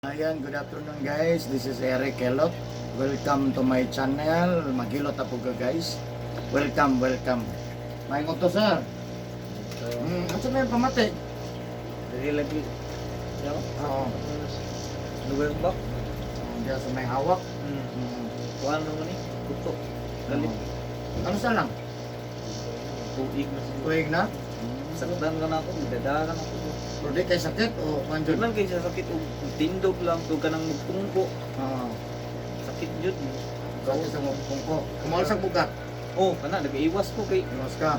Ayan, good afternoon, guys. This is Eric Elot. Welcome to my channel. Maghilot ako ka, guys. Welcome, welcome. May to, sir. Ano may pamati? Dili lagi. Yo. Oo. Lugar ba? Diyan sa may hawak. Kuan naman ni. Kuto. Galit. Oo. Ano sa lang? Tuig na siguro. Tuig na? Saktan ka na ako, midadaran ako. Pero di kay sakit o kwan Di jud? man kay sa sakit og tindog lang to kanang magpungko. Oo. Sakit jud. Sakit sa mga pungko. Kumawal sa bugat. Oh, kana nagaiwas ko kay Iwas ka.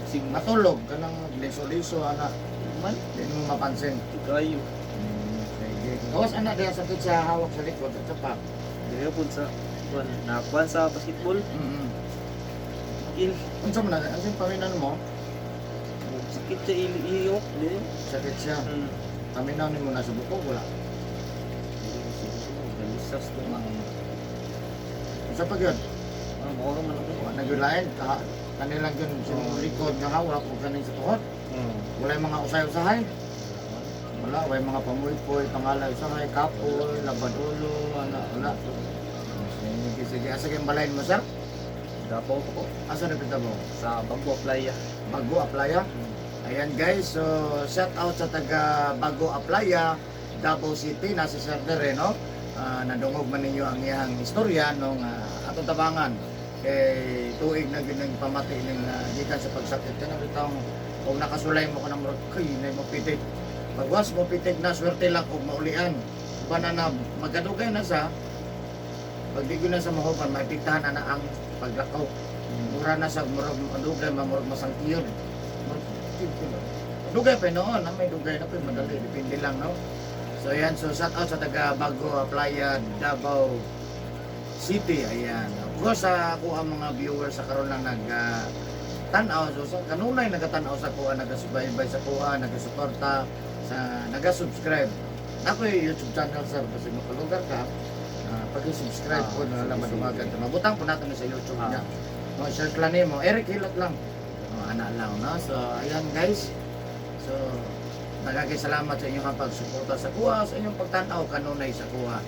Sig Matulog ka ng liso-liso, ana. man Di mo mapansin. kayo. Sige. Gawas ana diya sakit sa hawak sa likod at sa pa. Dili pud sa kuan na kuan sa basketball. Il Unsa man na? Unsa yung paminan mo? Sakit sa ili iyo. Dili. Sakit siya. Paminaw nimo na sa buko wala. Galisas ko nga. Unsa pa gyud? Ah, mao ra man ako. Wa na gyud lain ka kanilang gyud sa imong likod nga hawak o kaning sa tuhod. Walay mga usay-usahay. Wala, way mga pamuypoy, pangalay usahay, kapoy, labad ulo, ana, wala. Sige, sige. Asa kayong balayin mo, sir? Davao ko. Asa na kita mo? Sa Bago Playa. Bago Aplaya. Ayan guys, so shout out sa taga Bago Aplaya, Davao City, nasa Sir Dere, no? Ah, nadungog man ninyo ang iyang istorya nung atong tabangan kay tuig na gyud nang pamati ning gikan sa pagsakit kana bitong kung nakasulay mo kanang murag kay nay mo pitig. Pagwas mo pitig na, swerte lang kung maulian. Uban na na magadugay na sa pag di gyud na sa mahuban, maipiktahan na na ang paglakaw. Mura na sa murag dugay, mamurag masangkiyon. Dugay pa noon, na may dugay na pa madali, depende lang, no. So ayan, so shout out sa taga Bago Playa, Davao City, ayan. Of course, sa ako ang mga viewers sa karon lang nag tan-aw, so sa kanunay nagatan-aw sa kuha, nagasubaybay sa kuha, nagasuporta, sa naga-subscribe. Ako yung YouTube channel, sir, kasi makalugar ka, pag-subscribe Ah, po na lang sige, madumagan ka. Mabutang po natin sa YouTube Ah. niya. No, search lang nimo, Eric Hilot lang. Oh, ana lang, no? So, ayan guys. So, nagagay salamat sa inyong pagsuporta sa kuha, sa inyong pagtanaw kanunay sa kuha.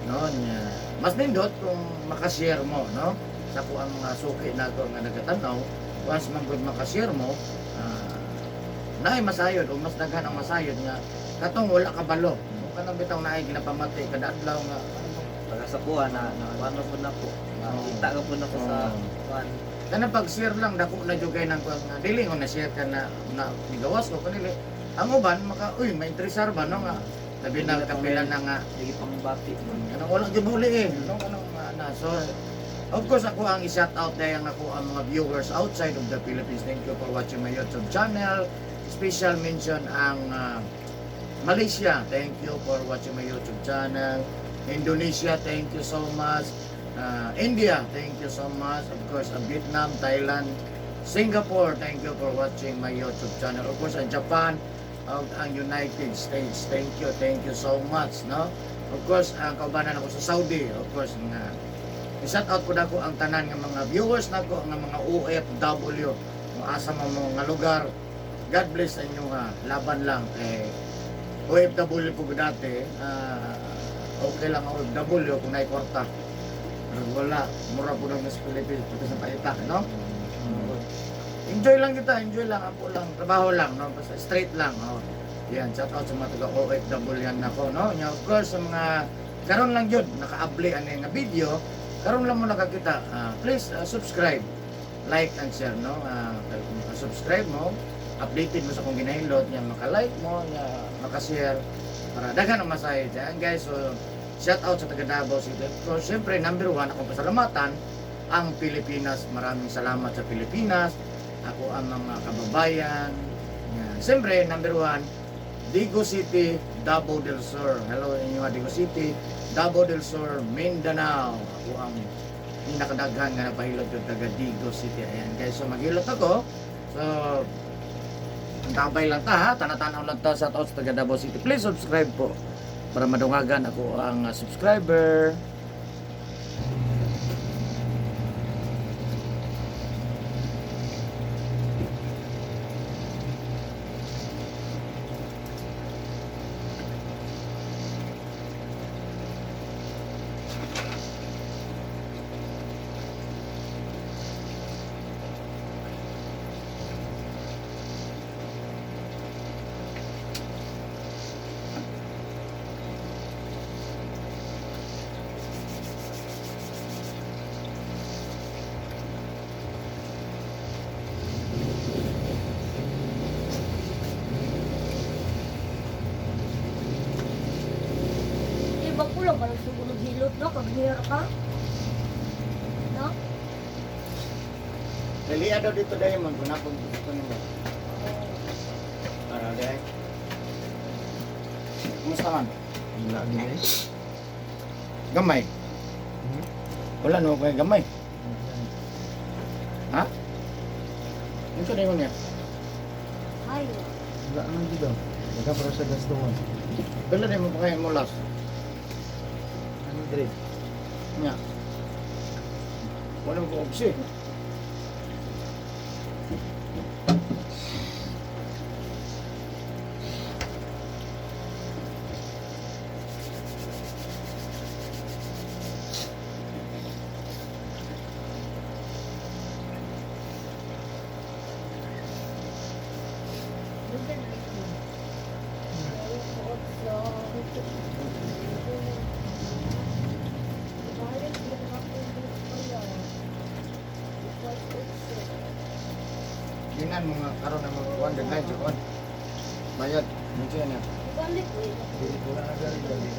No, nya. Mas nindot kung makashare mo, no? Sa kuha mga suki nato nga nagatanaw, once man gud makashare mo, naay masayod o mas daghan ang masayod nga katong wala kabalo. Kung kanang bitaw naay ginapamati kada adlaw nga ano ba? Para sa kuha na kuan na pud nako. Kita ka pud nako sa kuan. Kanang pag-share lang dako na jud kay nang kuan nga dili ko na share ka na na migawas o kanili. Ang uban maka uy may interesar ba, no, nga labi na kapila na nga Lagi pang bati. kanang wala gyud huli eh, no, kanang na. So of course ako ang i-shout out dahil ako ang mga viewers outside of the Philippines. Thank you for watching my YouTube channel. Special mention ang Malaysia, thank you for watching my YouTube channel. Indonesia, thank you so much. India, thank you so much. Of course, ang Vietnam, Thailand, Singapore, thank you for watching my YouTube channel. Of course, ang Japan, ug ang United States, thank you so much, no? Of course, ang kaubanan ako sa Saudi, of course, nga i-shout out po nako ang tanan nga mga viewers nako nga mga OFW kung asa man mo nga lugar. God bless sa inyo nga laban lang kay OFW po ko dati, okay lang ang OFW kung naay kwarta. Pero wala, mura po lang sa Philippines pagka sa paita, no? Enjoy lang kita, enjoy lang, apo lang, trabaho lang, no? Basta straight lang, no? Yan, shout out sa mga taga OFW yan nako, no? Nya, of course, sa mga karon lang yun, naka-abli ani nga video, karon lang mo nakakita, please subscribe, like and share, no? Kung maka-subscribe mo, updated mo sa kung ginahilot niya, maka-like mo, niya, maka-share, para daghan ang masahe dyan, guys. So, shout out sa taga Davao City. Of course, syempre, number one, akong pasalamatan, ang Pilipinas. Maraming salamat sa Pilipinas. Ako ang mga kababayan. Yan. Siyempre, number one, Digos City, Davao del Sur. Hello inyo nga Digos City, Davao del Sur, Mindanao. Ako ang pinakadaghan nga napahilot yung taga Digos City. Ayan guys, so maghilot ako. So, ang tambay lang ta ha, tanatanaw lang ta sa taos taga Davao City. Please subscribe po para madungagan ako ang subscriber. Kulang ka lang siguro hilot, no? Kag ka. No? Dali daw dito dahil man kung napag gusto nimo. Para dahil. Kumusta man? Lagi eh. Gamay. Wala no kay gamay. Ha? Unsa na niya? Ay, Wala naman dito. Daga para sa gastuhan. Pila na mo pa kayo mulas? 100. Nya. Wala mo ko obsi. Ginan mga karon ang mga kuan daghan sa kuan. Bayad. Unsa niya? Dili wala na gari dali.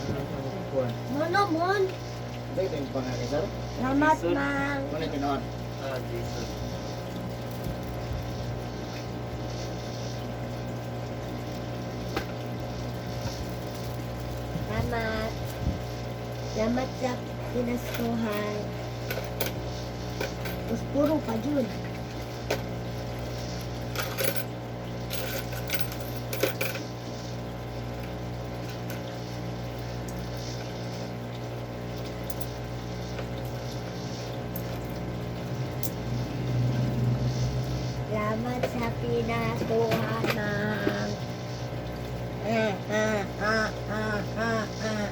Kuan. Ano mon? Unsa itong pangalan sir? Salamat, mang. Wala tinuod. Ah, Jason. Salamat. Salamat sa pinaskuhan. Tapos puro pa dyan. Salamat sa pinaskuhan, mang. Ah, ah, ah, ah, ah, ah.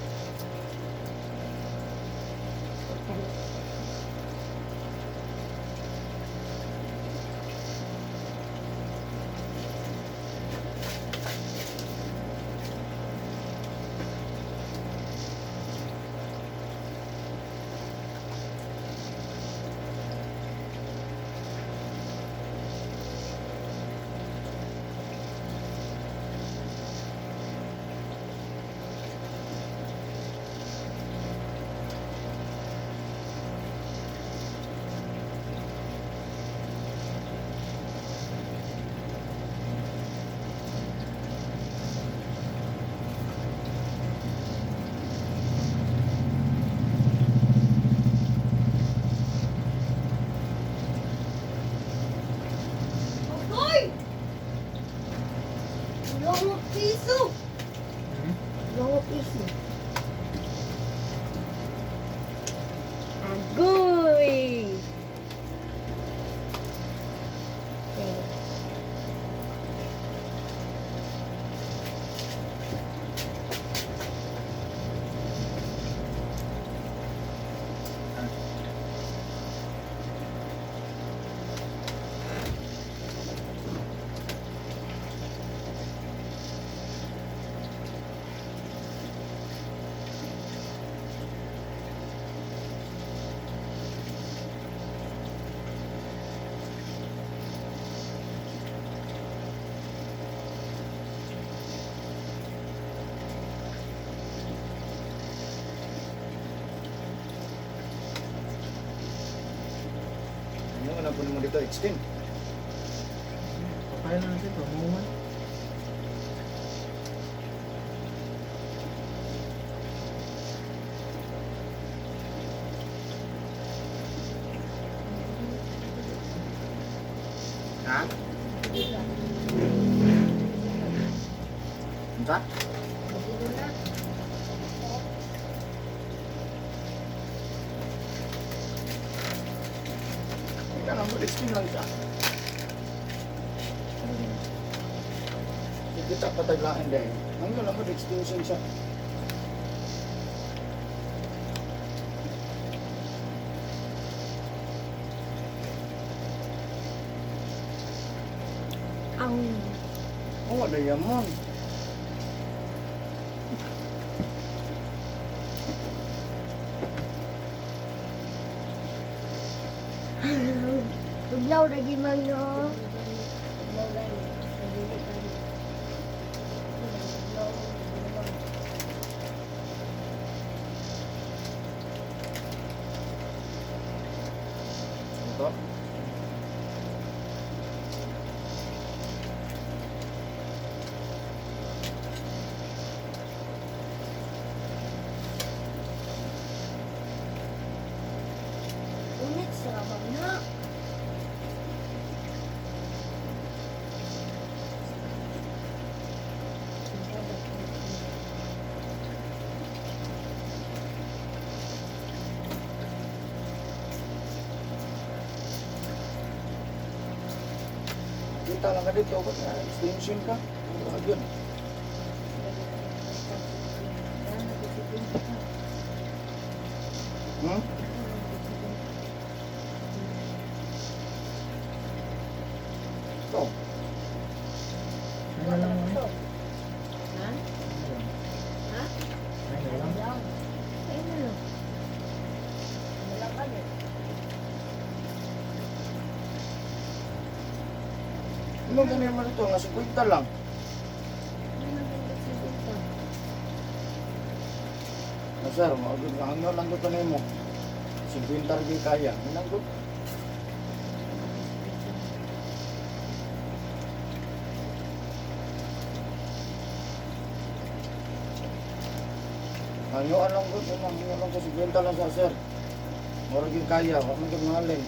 Hoy! Longo piso! Longo piso. Agoy! Okay. Ano na po mo dito extend. Papaya na natin to. Muman. Ha? Unsa? Ika lang mo extend lang siya. Kita pataglaan dahil. Ang lang mo extension siya. Ang Oh, diamond. Tuglaw lagi mang no. 56 ra ba na? Kita lang ka dito, ba't nga extension ka? Ano ka yun? Hmm? Ito. Ano lang mo? Ha? Ha? Ano lang? Ayun na lang. Wala ka eh. Ano ganyan man ito? Nga 50 lang. Ano lang yung 50? Na sir, maagod nga. Ano lang ito na mo? 50 rin kaya. Ano lang ito? Ano lang ko, ano lang ko, 50 lang sa sir. Murag yung kaya, wag man gyud mahalin.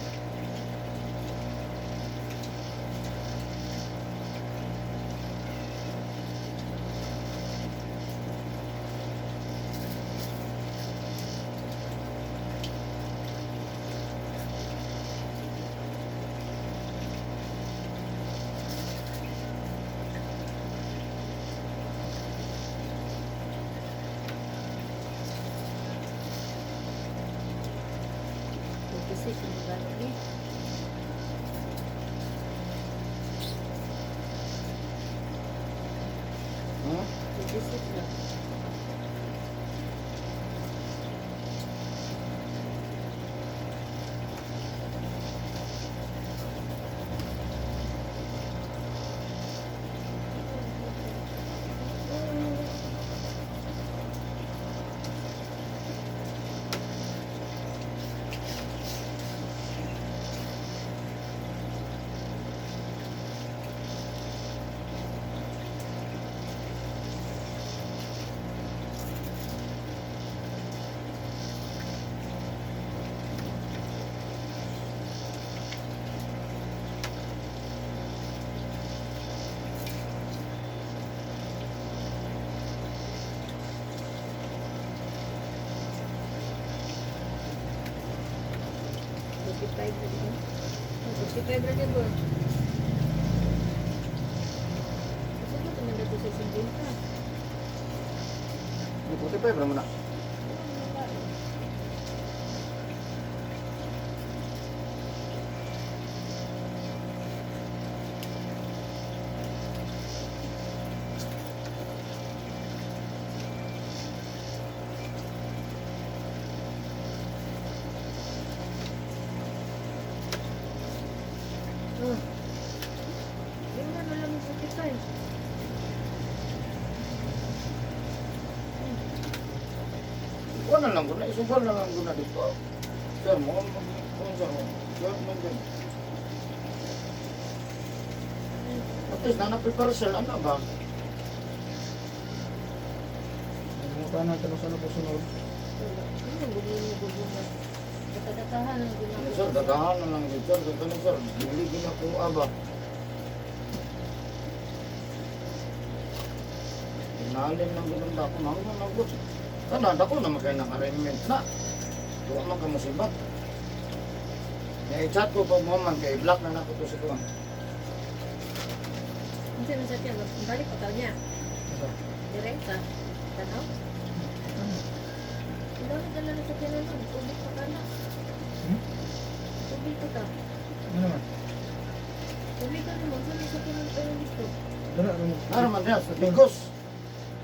56 ang gano'n eh. Hmm? 56 lang. 55 na din. 55 na din boy. Kasi ko tumanda to sa 50. May 45 ra man na. Oh. Yung ano lang yung 55. Kuha na lang ko na, isugal na lang ko na dito. Sir, mo mo sir, mo. Sir, mo din. At least na na-prepare sir, ano ba? Mukha natin kung saan po sunod. Ano, gugin mo, gugin mo. Katadatahan ang ginagawa. Sir, dadahan na lang dito. Sir, dito na sir. Dili ginakuha ba? Inalim lang ko ng dako. Mango na ko. Sana dako na magkaya ng arrangement na. Doon man ka musibat. I-chat ko pa mo man kay block na nako to sa kuwan. Ano siya siya? Balik pa niya. Direkta. Tanaw? Ang dami dala na sa tiyan nun. Tubig pa ka na. Hmm? Tubig pa ka. Ano naman? Tubig ka naman. Saan sa tiyan tayo dito? Dala, ano? Nara man diya sa Bigos.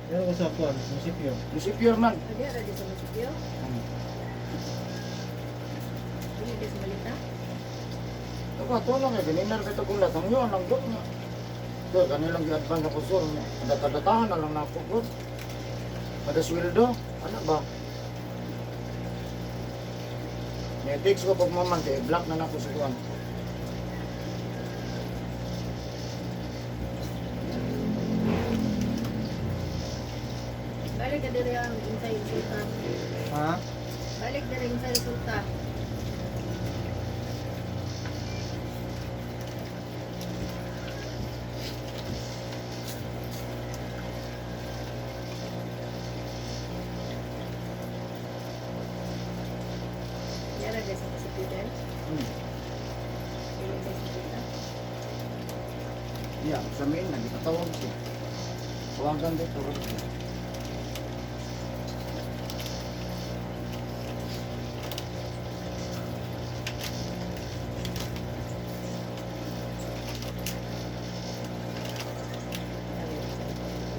Meron ko sa kuwan, munisipyo. Musipyor man. Adi, ara di sa munisipyo. Dili ka sa balita. Ako ato lang eh, ganinar kita gulat. Ang yun, ang doon nga. Sir, kanilang gi-advance ako sir. Datadatahan na lang na ako bro. Kada sweldo, ano ba? May text ko pag maman kay block na nako sa kuwan. Balik ka diri ang insay resulta. Ha? Balik diri insay resulta. Peter? Dili ba si Peter? Yeah, sa main na gipatawag siya. Tawagan dito.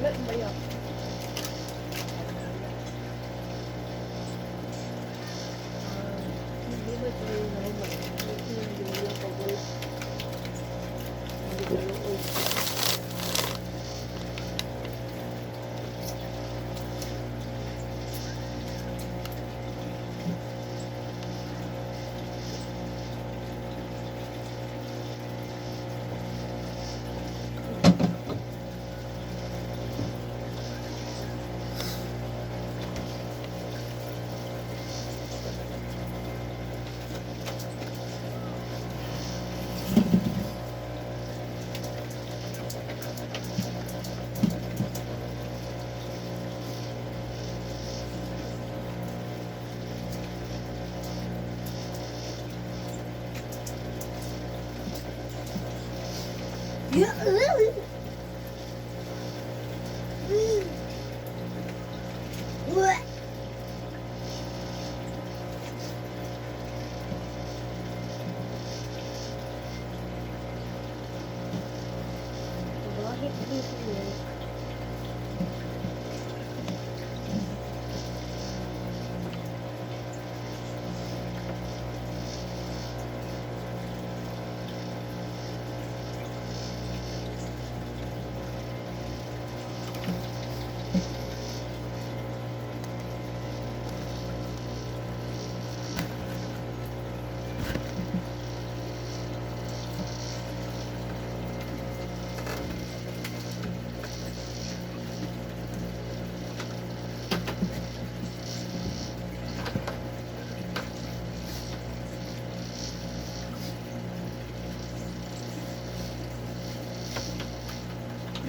Wala ba yun? Hindi ba ito yung normal? Hindi mo lang pag-wala. Hindi ko loob. Bakit dito yun?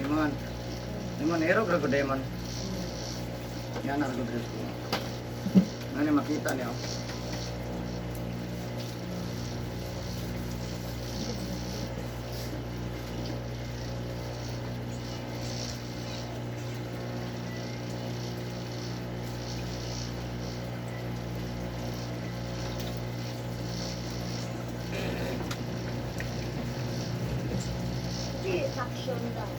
Demon. Demon, hero ko demon. Yan ang dress ko. Ano makita niyo? Kasi action daw.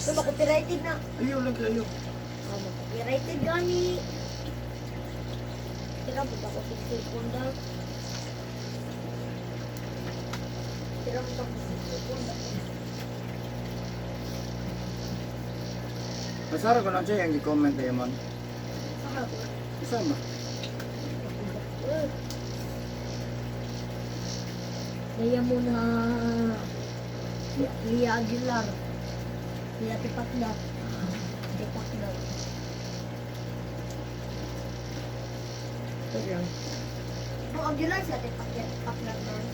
So, makopyrighted na. Ayaw lang kayo. Oh, makopyrighted gani. Tira mo ba ako sa cellphone daw? Tira mo ba ako sa cellphone daw? Masara ko na siya yung i-comment, Demon. Saka ko. Isa ba? Kaya mo na Lia Aguilar. Lia Tipakda. Tipakda. Sige lang. Oh, Aguilar sa Tipakda. Tipakda man.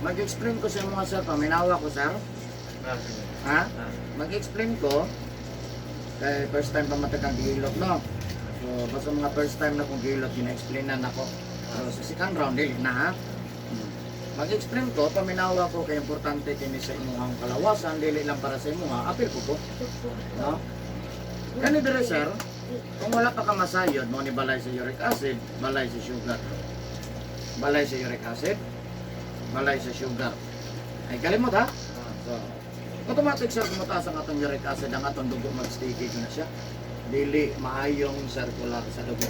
Mag-explain ko sa mga sir, paminawa ko sir. Ah, sige. Ha? Ah. Mag-explain ko. Kay first time pa matagang gilot, no? So, basta mga first time na kong gilot, gina-explain na nako. So, sa second round, dili na ha? Mag-explain ko, paminawa ko kay importante kini sa imuhang kalawasan, dili lang para sa imuha, apil ko ko. No? Kani dire sir, kung wala pa ka masayod, mo ni balay sa uric acid, balay sa sugar. Balay sa uric acid, balay sa sugar. Ay kalimot ha? So, automatic sir, kung mataas ang atong uric acid, ang atong dugo mag-sticky na siya. Dili maayong circular sa dugo.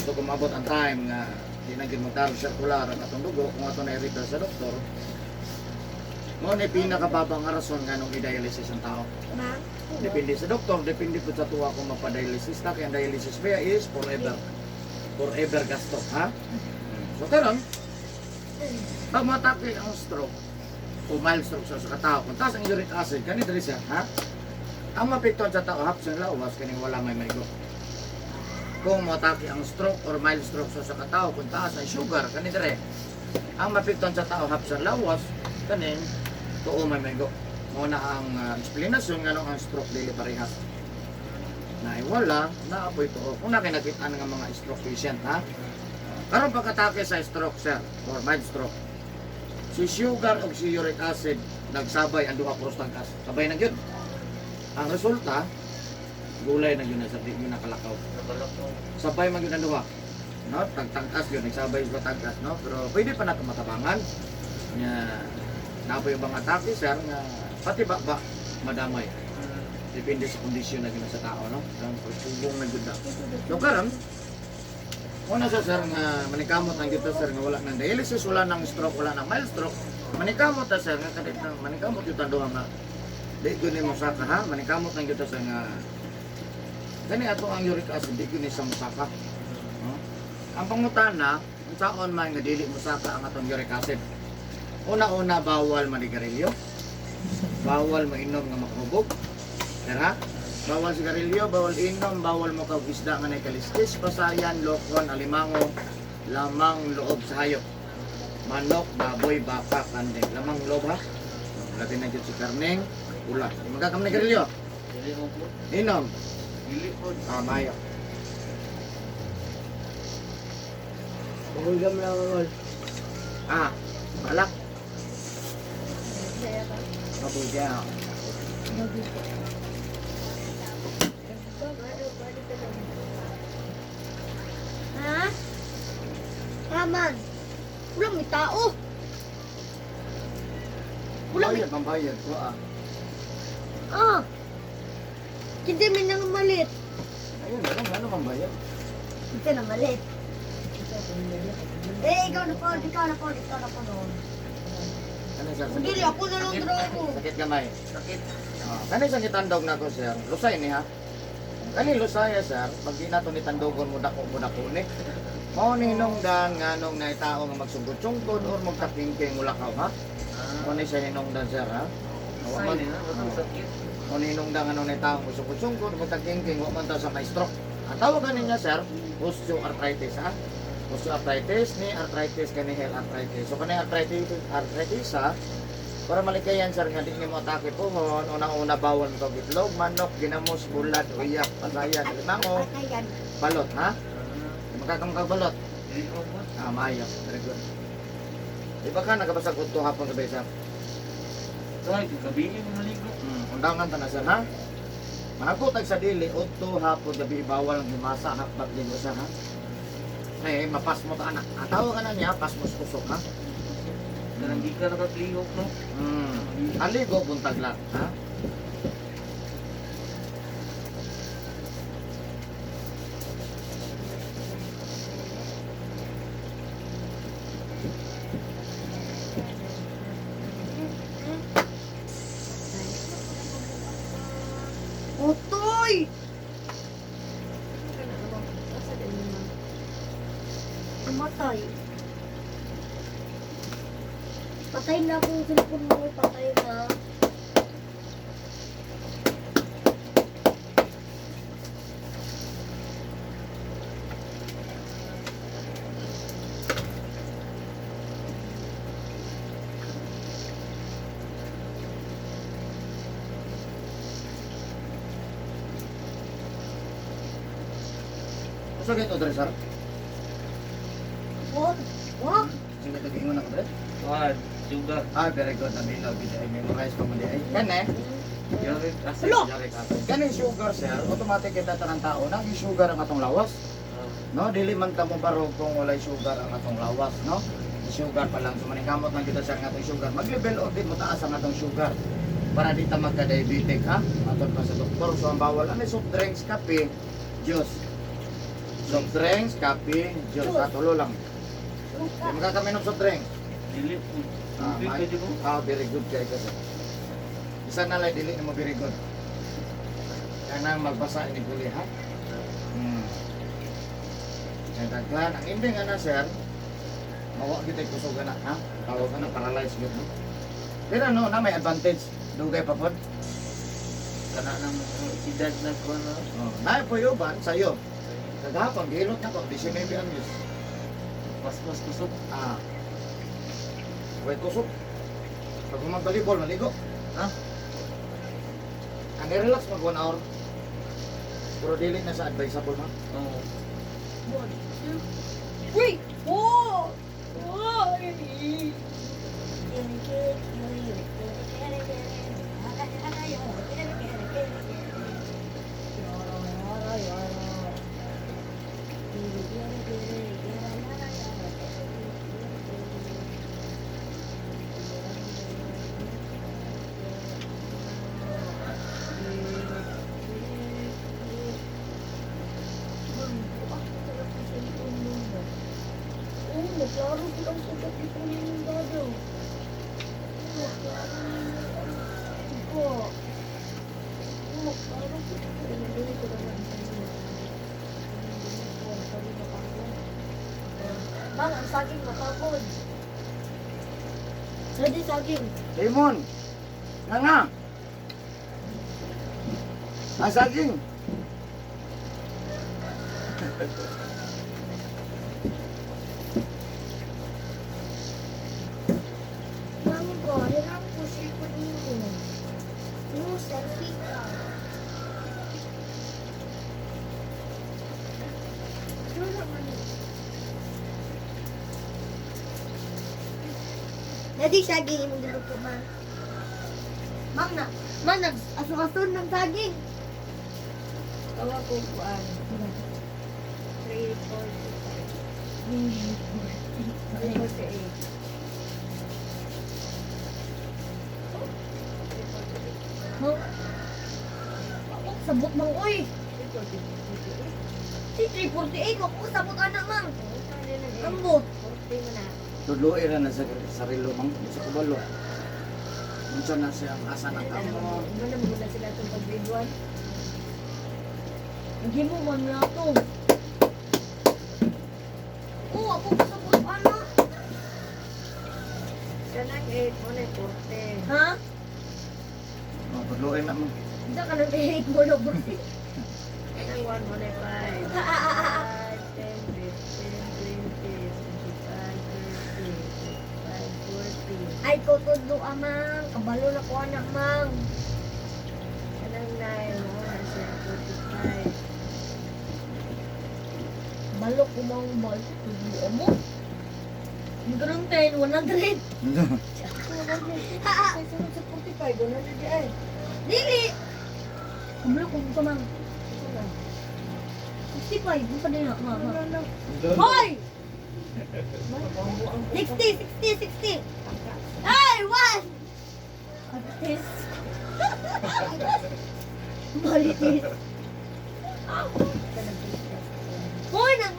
So kung maabot ang time nga di na gyud magtarong circular ang atong dugo, kung ato na i-refer sa doktor, Mao ni pinakababa nga rason nganong i-dialysis ang tao. Ma? Depende sa doktor, depende po sa tuwa kung mapa-dialysis ta kaya ang dialysis ba is forever. Forever gasto, ha? So karon, pag matake ang stroke o mild stroke sa katao, kung taas ang uric acid, kani diri siya, ha? Ang mapiktuan sa tao, hapson lawas, kaning wala may maigo. Kung matake ang stroke or mild stroke sa katao, kung taas ang sugar, kani diri. Ang mapiktuan sa tao, hapson lawas, kaning tuo may maigo. Mao na ang explanation nganong ang stroke dili parehas. Na wala, naapoy tuo. Kung nakinakitaan nga mga stroke patient, ha? Karon pagkatake sa stroke, sir, or mild stroke, si sugar o si uric acid nagsabay ang duha puros tagkas. Sabay na gyud. Ang resulta, gulay na gyud na sa di gyud nakalakaw. Nakalakaw. Sabay man gyud ang duha. No, tagtangkas gyud nagsabay sa tagkas, no? Pero pwede pa nato matabangan. Nya napoy bang atake sir nga pati ba ba madamay. Depende sa kondisyon na gyud sa tao, no? Ang pagsubong na gyud na. So karon, una sa sir nga manikamot ang dito sir nga wala nang dialysis, wala nang stroke, wala nang mild stroke. Manikamot ta sir nga kadit nang manikamot gyud ang duha nga di gyud ni mosaka ha, manikamot ang gyud ta sir nga kani ato ang uric acid di gyud ni sa mosaka. No? Ang pangutana, unsaon man nga dili mosaka ang atong uric acid? Una-una bawal manigarilyo. Bawal mainom nga makahubog. Tara. Bawal sigarilyo, bawal inom, bawal mo kag isda nga nakaliskis, pasayan, lokon, alimango, lamang loob sa hayop. Manok, baboy, baka, kanding. Lamang loob ha. Labi na jud si karneng, pula. Di magkakam ni. Dili mo po. Inom. Dili po. Ah, mayo. Mahulgam lang ako. Ah, balak. Mabuti ah. Ha? Taman. Wala may tao. Wala may Bayad, pambayad ko ah. Ah. Hindi may nang malit. Ayun, ano, ano pambayad? Hindi na malit. Eh, ikaw na po, ikaw na po, ikaw na po noon. Ano sir? Sakit? Hindi, ako na lang draw mo. Sakit gamay. Sakit. Ah, kani sa gitandog na ko sir. Lusay ni ha. Kani lusay sir, pag di nato ni tandogon mo dako mo dako ni. Mao ni hinungdan nganong nay tao nga magsugod-sugod or magkapingking mulakaw ha. Mao ni siya hinungdan sir ha. Wa Sign man eh, no? Sakit. mao ni hinungdan nganong nay tao magsugod-sugod magkapingking wa man ta sa may stroke. Ang tawag gani niya sir, osteoarthritis ha. Osteoarthritis ni arthritis kani heel arthritis. So kani arthritis arthritis ha, para malikayan sir nga di nimo atake pohon, unang-una bawal mo kag itlog, manok, ginamos, bulad, uyak, pasayan, limango, Patayan. balot ha. Magkakamkag balot. Dili mo po. Ah, maayo. Very good. Di ba ka nagabasag udto hapon gabi sir? Ay, gabi mo maligo. Undangan ta na sir ha. Managutag sa dili udto hapon gabi bawal ang himasa hakbat din usa ha. Eh, mapasmo ta anak. Ang tawag ka na niya, pasmos usok ha. Kanang di ka nakaklihok, no? Aligo buntag lang ha. Utoy! Tumatay. Patay na akong cellphone mo. Patay na. Usa kay to dre sir? What? What? Sige nag-ingon ako dre. Ah, sugar. Ah, very good. Nabilaw gid ay memorize pa man di ay. Kane? Uric acid. Hello! Uric acid. Kani sugar sir, automatic kita tanang tao nang sugar ang atong lawas. No, dili man ta mo barog kung walay sugar ang atong lawas, no? Sugar pa lang so maningkamot lang kita sir nga atong sugar. Mag-level o di mo taas ang atong sugar para di ta magka-diabetic ha. Matod pa sa doktor. So ang bawal ano soft drinks, kape, juice. Soft drinks, kape, juice. Ha, tulo lang. Di magkakaminom soft drinks. Dili po. Ah, Good kayo ko. Ah, very good kay kasi. Isa na lang dili nimo very good. Kanang magbasa ini guli ha. Kaya daghan ang imbing ana sir. Mawa gyud ay kusog ana ha. Tawag ana paralyzed gyud no. Pero ano na may advantage dugay pa pod. Kana nang edad na ko no. Oh, na po uban sayo. Kagahapon gilot na ko 19 anyos. Mas mas kusog. Ah. Way kusog. Pag humang volleyball maligo. Ha? Ang i-relax mag 1 hour. Pero dili na sa advisable ma. Oo. One, two, three, four, five. Oh, naglaro ko lang sa gabi ko yung dado. Naglaro ko. Naglaro ko. Ko naman. Bang, ang saging matapon. Ready saging. Lemon. Nga nga. Ang saging. Mami ko, hirap ko siya nimo. No, selfie ka. Sure naman eh. Dadi saging imong giluto, ma. Ma'am na, ma'am nag aso-aso ng saging. Tawa ko kuan. 3, 4, 3, 48. Ma'am, ako sabot mang oy. Si 348 ako sabot anak ma'am. Ambot. Tudloy ra na sa sarilo mang sa kubalo. Unsa na siya ang asa na kamo. Ano mo na sila itong pag grade 1? Hindi mo man na to. Oh, ako sabot anak. Kanang 8 mo na 40. Ha? Oh, tudloy na mo. Hindi ka nang 8 mo na bursi. Kanang 1 mo na 5. Ah, ah, ah, ah. 5, 10, 15, 20, 25, 30, 35, 40. Ay, ko tudlo amang. Kabalo na ko anak mang. Kanang 9 mo na siya 45. Balo ko mang bal. Tudlo mo. Ang ganun 10, 100. Ha, ha. Ay, sunod sa 45, 100 di ay. Dili! Kabalo ko sa mang. Ito na. 65, ano pa din na? Ma, ma. Ano na? Hoy! Ang 60, 60, 60. Ay, one! Artist. Marites. Hoy, nang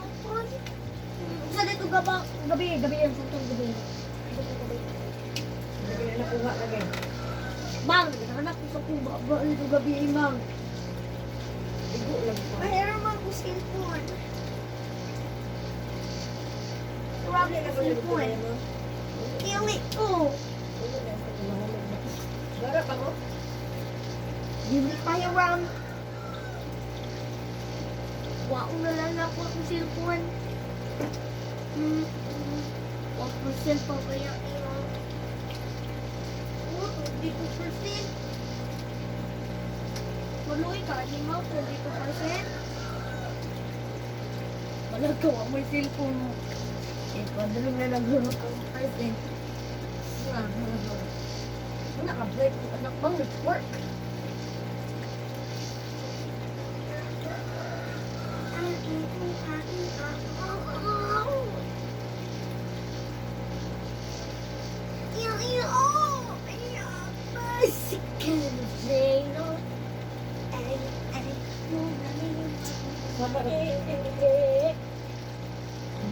sa dito gaba, gabi, gabi yan, sa gabi. Gabi. Hindi na nakuha lagi. Bang, anak ko sa kuba, ba ito gabi, bang. Igo lang pa. Mayroon man ko cellphone. Grabe ka cellphone. Kili ko. Bara pa ko? Dili pa hiram. Waong na lang ako ang cellphone. 1% pa kaya iyo. Oh, 22%. Maluwi ka, di mo, 22%. Wala ka, wa mo yung cellphone mo. Eh, padulong na naglaro ang percent. Wala ka, break. Anak bang, work.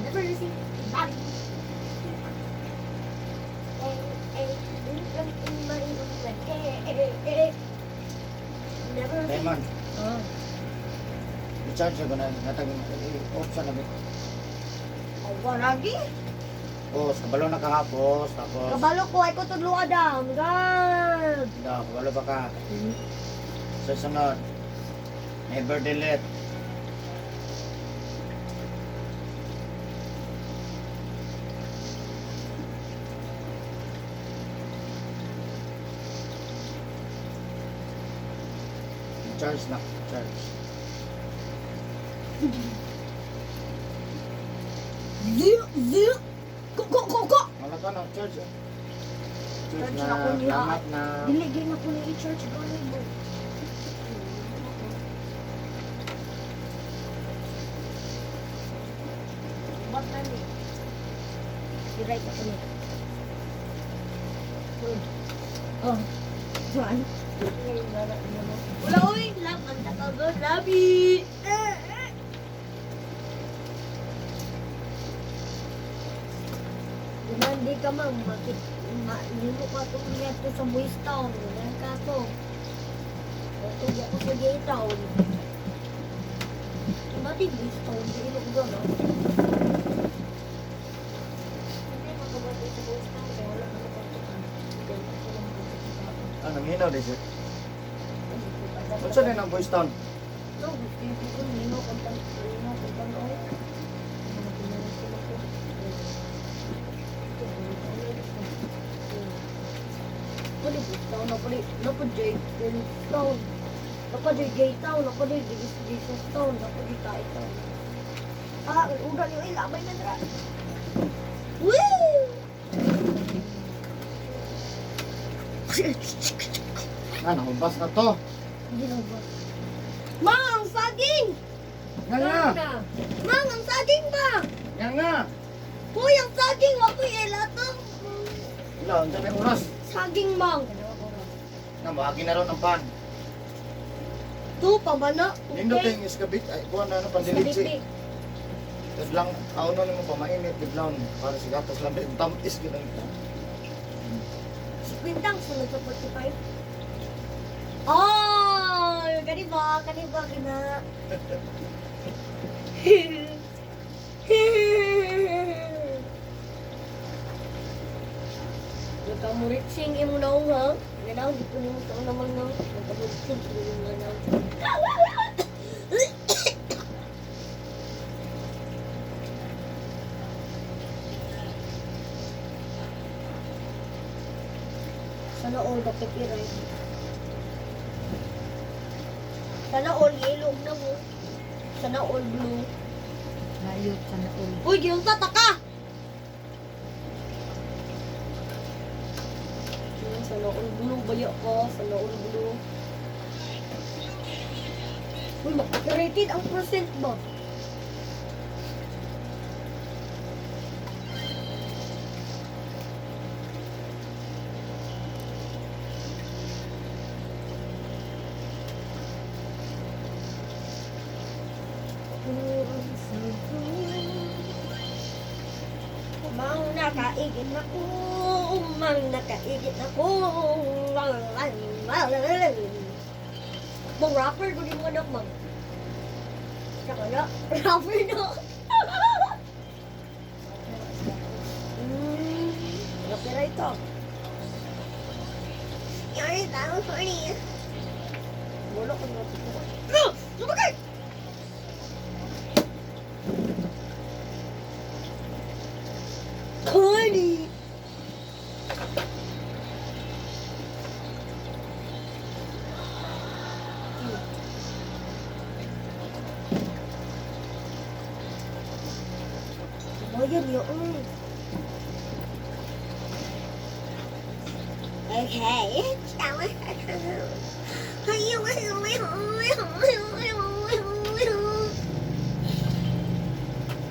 Never seen anybody. man. Ah. I-charge ko na natag i-off sa nabi. Awa lagi. Oh, sa kabalo na kahapos tapos Kabalo ko ay ko tudlo adam. God. Da, kabalo ba ka? Sa sunod, never delete. Charge na, charge. Zero, zero. Ko ko ko ko. Wala ka na, charge eh. Charge Charge na, na ko niya. salamat na. Dili gyud na ko ni i-charge gani bro. What na ni? I-write ako ni. Oh. Juan. Wala oy, love ang takago, labi. Gumandi ka ma'am, bakit ma, nimo ka itong to sa Boys Town, wala ka to. Tutog ako sa Gay Town. Dati Boys Town, di ilog doon, no? Hindi makabati sa Boys Town, kaya wala ka nakatukan. Ah, nanghinaw di siya. Unsa din ang Boys Town? No, gusto yung people, nino, kantang, nino, kantang, oy. Mga pinanong sila ko. Pwede Boys Town, napali, napad Jay Town. Napad Jay Town, napad Jay Jesus Town, napad Jay Tai Town. Ah, udah niyo, ilabay na dra. Woo! Ah, nahubas na to. Hindi na ba? Mang, ang saging! Nga nga! Mang, ang saging ba? Nga nga! Hoy, ang saging! Wako'y elatong! Wala, unsa may oras? Saging, mang! Nga, bahagi na ron ang pan. Tu, pamana. Nindot yung iskabit, ay, kuha na ano, pandilitsi. Iskabit. Tidlang, kauno nimo pa mainit, tidlang, para sa gatas lang, din, tamis, gano'n. Si Quintang, sunod sa 45. Oh! Kani ba? Kani ba? Kina? Nagkamuritsing imo na ha? Ganaw, di ko nimo taon naman na. Nagkamuritsing imo na. Sana all dapat iray. Sana all yellow na mo. Sana all blue. Layot sa naul. Uy, giyong tataka! Sana all blue, baya ka. Sana all blue. Uy, makapirated ang percent ba? Umang nakaigit na ko, umang nakaigit na ko. Bang rapper ko din mga anak, mang. Saka na, rapper na. Rapper ito. You're so funny. Wala ko na. No! Lumagay! Connie! Bayad yun. Okay.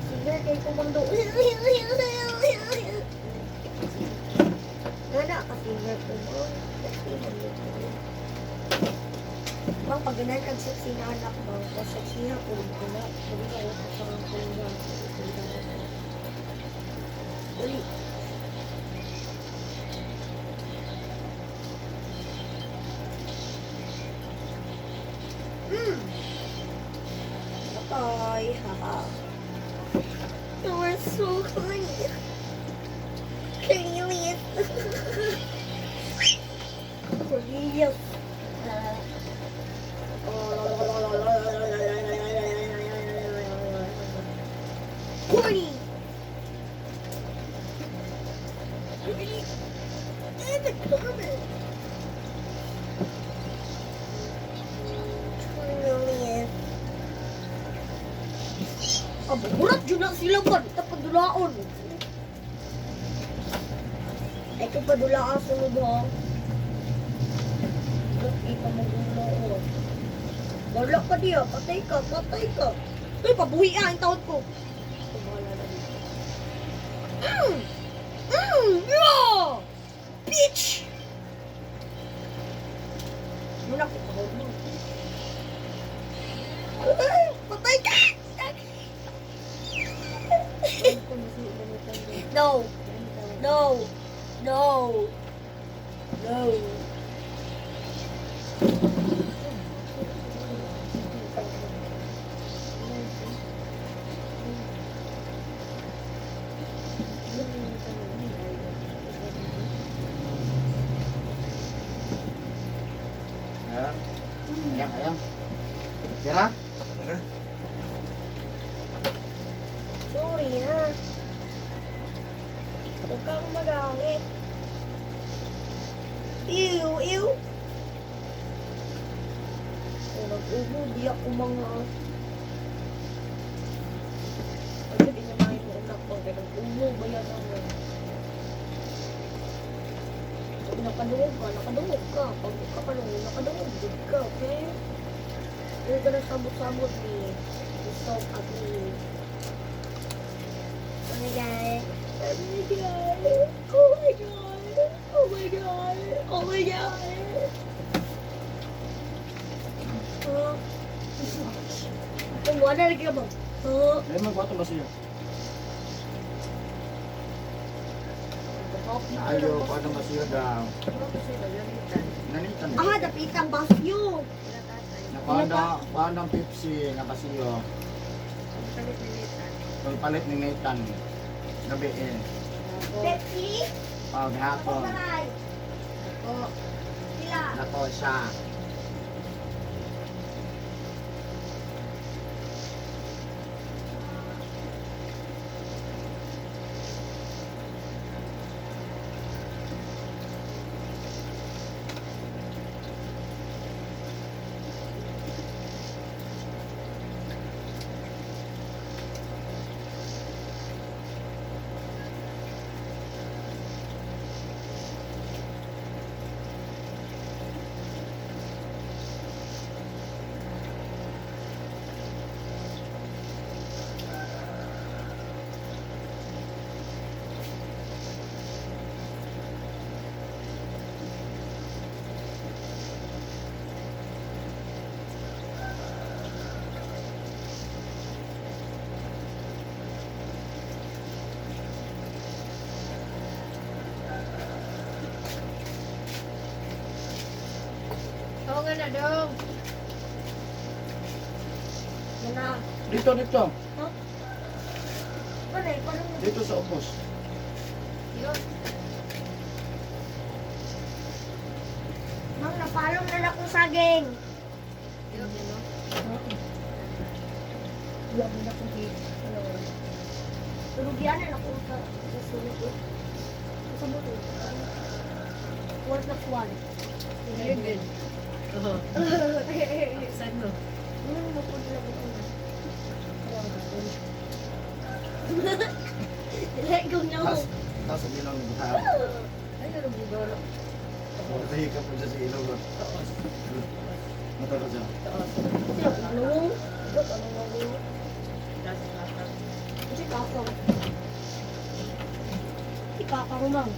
Sige, kay kumando. Nana, ka-singer ko mo. Sexy man yun. Bang, pag ganan kag sexy na anak mo, o sexy ha, puro ko na. Pwede ka ako sa ang kuya. Uli. Patay. Haha. You are so clean. Clean. Clean. Corny. In the comment. Cornelius. Abo, murat jud na sila ba? Ita padulaon. Ay, kung padulaan sunod ha. Di pa magulo. Wala ka diya, patay ka, patay ka. Uy, pabuhi ah, ang taon ko. Tumala na dito. Yeah! Bitch! Muna ko pagod mo. Ay, patay ka! No. No. No. No. Ayan. Ayan, ayan. Tira? Sorry na. Huwag kang magalit. Ew, ew. Oh, nag-ubo, di ako mga... Ay, hindi niya mahin mo unak ko. Kaya nag-ubo ba yan ako? Pag nakadungog ka, nakadungog ka. Pag kakadungog, nakadungog good ka, okay? Huwag ka na sabot-sabot ni soap at ni. Oh my God. Oh my God. Oh my God. Oh my God. Oh my God. Huh? Kung wala lagi ka ba? Huh? Ay, magbato ba siya? Ayaw, paano ba siya daw? Nanitan. Ah, dapitang basyo. Napaano, paano ang Pepsi na basiyo? Pagpalit ni Nathan. Gabi eh. Pepsi? Pag hapon. Paray. Sila. Nako siya. Oo nga na dong. Mana. Dito, dito. Paray, parang Dito sa upos. Yun. Ma'am, napalong na lang akong saging. Yun, yun, no? Wala mo na kung ano. Tulugyan na ako sa sulit eh. Sa buto. 1 plus 1. Yun din. Oo. Saan no? Ano mo po nila ko na? Let go no. Tapos, tapos ang ilong ng buta. Ay, ano bugaw na? Tahi ka po dyan sa ilong. Taos. Matalo siya. Taos. Ano? Ano ano? Tapos kakang. Kasi kakang. Hindi kakang lang.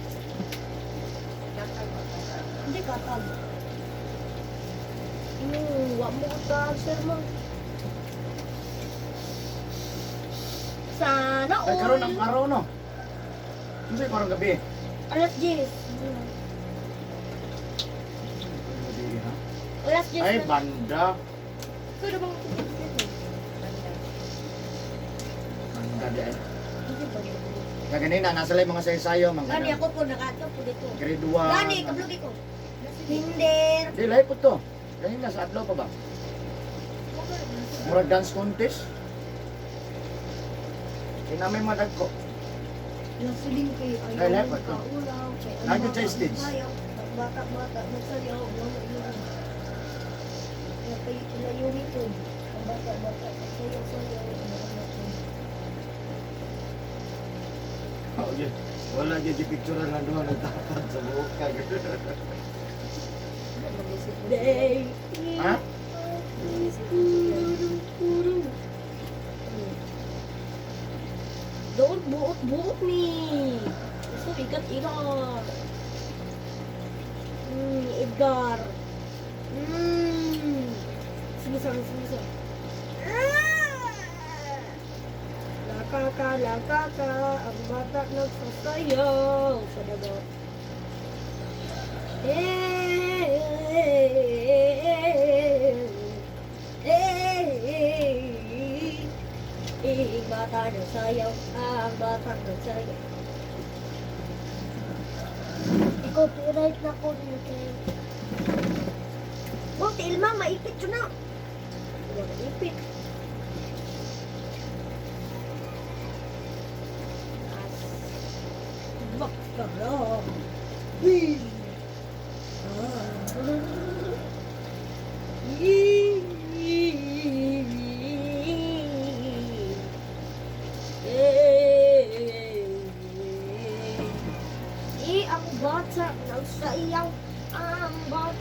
Kakang ba? Kakang. Hindi kakang. Wa mo ka answer mo. Sana Ay, karon ang all. araw no. Ano sa'yo karong gabi? Alas 10. Gabi, ha? Alas 10 Ay, na. banda. Ikaw na bang kumikit? Ang gabi ay. Hindi ba? Kaya ganina, nasa lang mga sayo-sayo, mga Gani ako po nakato po dito. Grade 1. Gani kablugi ko. Hinder. Di, lahi po to. Ganina, sa adlaw pa ba? Murag dance contest. Kaya namin madagko. Nasuling kay Ay, ayaw lepat ko. kaulaw kay Nandun sa stage. Bata bata nagsayaw wala yun. Kay layuwi ko. Ang bata bata nagsayaw sayaw wala ko. Oh, yeah. Wala dyan di picture lang doon nagtapad sa buhok ka. Day. Ha? Doon buot buot ni. Gusto ikat ikat. Edgar. Sige, sige, sige, sige. Ah! Lakaka, lakaka, ang bata nagsasayaw sa dagat. Eh, eh, eh, eh, bata nagsayaw, ang bata nagsayaw. I-copyright na ko nito. Oh, Tilma, maipit yun na. Wala maipit. Bakala. Wee. Ah.